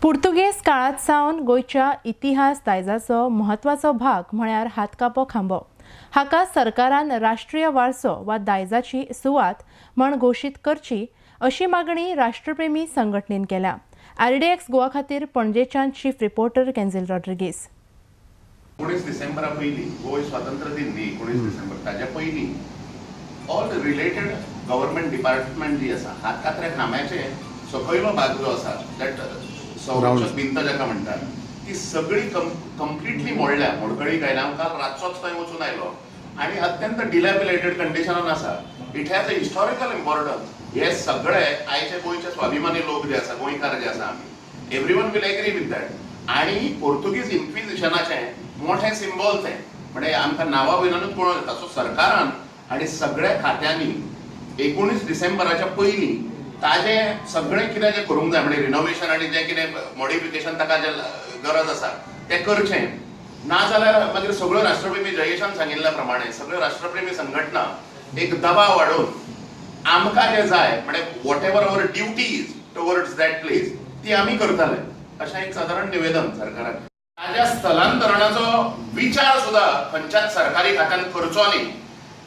पुर्तुगेज काळात सावन गोंयच्या इतिहास दायजाचो म्हत्वाचो भाग म्हळ्यार हातकापो खांबो. हाका सरकारान राष्ट्रीय वारसो वा दायजाची सुवात म्हण घोशीत करची अशी मागणी राष्ट्रप्रेमी संघटनेन केल्या. आरडीएक्स गोवा खातीर पणजेच्यान चीफ रिपोर्टर केन्झील रॉड्रिगीस. 19 डिसेंबरा पयलीं, गोंय स्वातंत्र्य दिन न्ही 19 डिसेंबर, ताज्या पयलीं ऑल रिलेटेड गव्हर्मेंट डिपार्टमेंट जी आसा, हातकात्र्या खांब्याचे सकयलो भाग जो आसा, that संरक्षक भिंत जाका म्हणटात, ती सगळी कंप्लिटली मोडल्या, मोडकळी आयल्या. हांव काल रातचोच थंय वचून आयलो आनी अत्यंत डिलॅपिलेटेड कंडिशनान आसा. It has a historical importance. हे सगळे आयचे गोंयचे स्वाभिमानी लोक जे आसा, गोंयकार जे आसा आमी, everyone will agree with that. आणि पोर्तुगीज इन्क्विजिशनाचें मोठें सिंबॉल तें, म्हणजे आमकां नांवा वयल्यानूच कळोन येता. सो सरकारान आनी सगळ्या खात्यांनी 19 डिसेंबराच्या पयलीं ताजें सगळें कितें जें करूंक जाय, म्हणजे रिनोव्हेशन आनी जें कितें मॉडिफिकेशन ताका जें गरज आसा तें करचें. नाजाल्यार मागीर सगळ्यो राष्ट्रप्रेमी, जयेशान सांगिल्ल्या प्रमाणे, सगळ्यो राष्ट्रप्रेमी संघटना एक दबाव वाडोवन आमकां जें जाय, म्हणजे whatever our duty is towards that place, ती आमी करतले अशें एक सादारण निवेदन सरकाराक. ताज्या स्थलांतरणाचो विचार सुद्दां खंयच्याच सरकारी खात्यान करचो न्ही.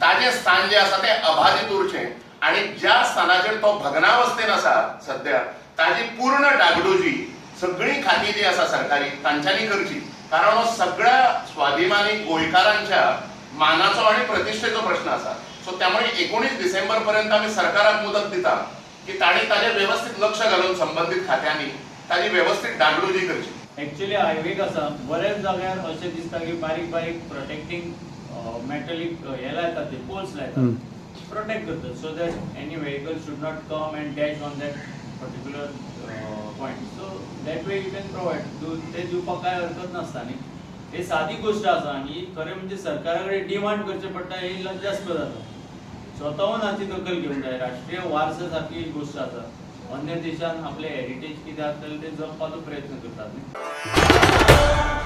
ताजें स्थान जें आसा तें अबाधीत उरचें आनी ज्या स्थानाचेर तो भग्नावस्थेन आसा सध्या, ताजी पूर्ण डागडुजी सगळीं खातीं जी आसा सरकारी तांच्यांनी करची, कारण हो सगळ्या स्वाभिमानी गोंयकारांच्या मानाचो आनी प्रतिश्ठेचो प्रश्न आसा. सो त्यामुळे 19 डिसेंबर पर्यंत आमी सरकाराक मुदत दिता की तांणी ताजें वेवस्थीत लक्ष घालून संबंदीत खात्यांनी ताजी वेवस्थीत डागडुजी करची. एक्चुअली हायवेक आसा, बऱ्याच जाग्यार अशें दिसता की बारीक बारीक प्रोटेक्टींग मेटलीक हे लायतात, ते पोल्स लायतात, प्रोटेक्ट करतात, so that any vehicle should not come and dash on that particular point. So that way you can provide. ते दिवपाक कांय हरकत नासता न्ही. हे सादी गोश्ट आसा आनी खरें म्हणजे सरकारा कडेन डिमांड करचें पडटा हे लज्जास्पद आसा. स्वताहून हाची दखल घेवंक जाय. राष्ट्रीय वारसा सारकी एक गोश्ट आसा. अन्य देशान आपले हेरिटेज कितें आसतलें ते जपपाचो प्रयत्न करतात न्ही.